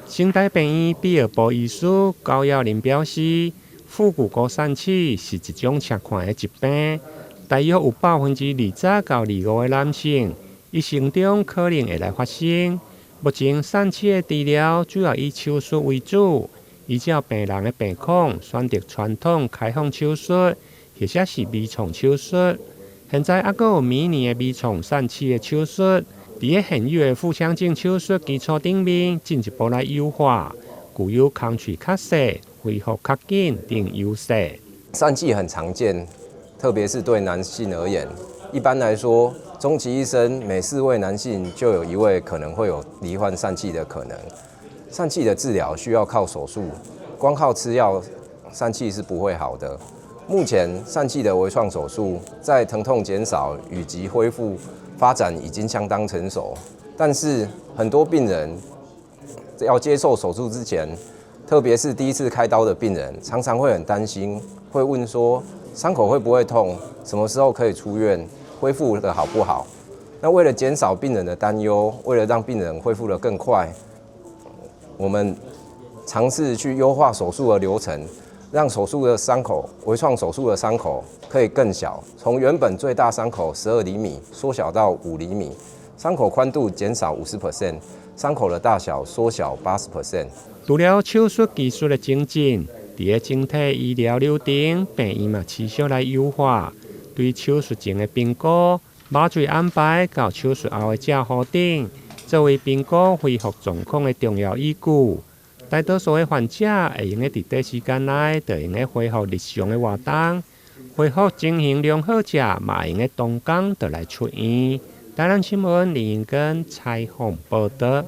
成大病院泌尿部醫師高耀林表示，腹股溝疝氣是一種常看的疾病，大約有20%到25%的男性一生中可能會來發生。目前疝氣的治療主要以手術為主，依照病人的病況選擇傳統開放手術，或者是微創手術。現在猶閣有迷你的微創疝氣的手術，佇現有的腹腔鏡手術基礎頂面進一步來優化，具有空喙較細、恢復較緊等優勢。疝氣很常見，特別是對男性而言。一般來說，終其一生，每四位男性就有一位可能會有罹患疝氣的可能。疝氣的治療需要靠手術，光靠吃藥，疝氣是不會好的。目前疝氣的微創手術在疼痛減少以及恢復發展已經相當成熟，但是很多病人要接受手術之前，特別是第一次開刀的病人，常常會很擔心，會問說傷口會不會痛，什麼時候可以出院，恢復得好不好？那為了減少病人的擔憂，為了讓病人恢復得更快，我們嘗試去優化手術的流程，讓手術的傷口，微創手術的傷口可以更小，從原本最大傷口12厘米縮小到5厘米，傷口寬度減少50%，傷口的大小縮小80%。除了手術技術的精進，佇咧整體醫療流程，病院嘛持續來優化，對手術前的評估、麻醉安排到手術後的照護等，作為評估恢復狀況的重要依據。大多數的患者會用得佇短時間內就會用得恢復日常的活動，恢復情形良好者嘛會用得當工就來出院。台南新聞林英根採訪報導。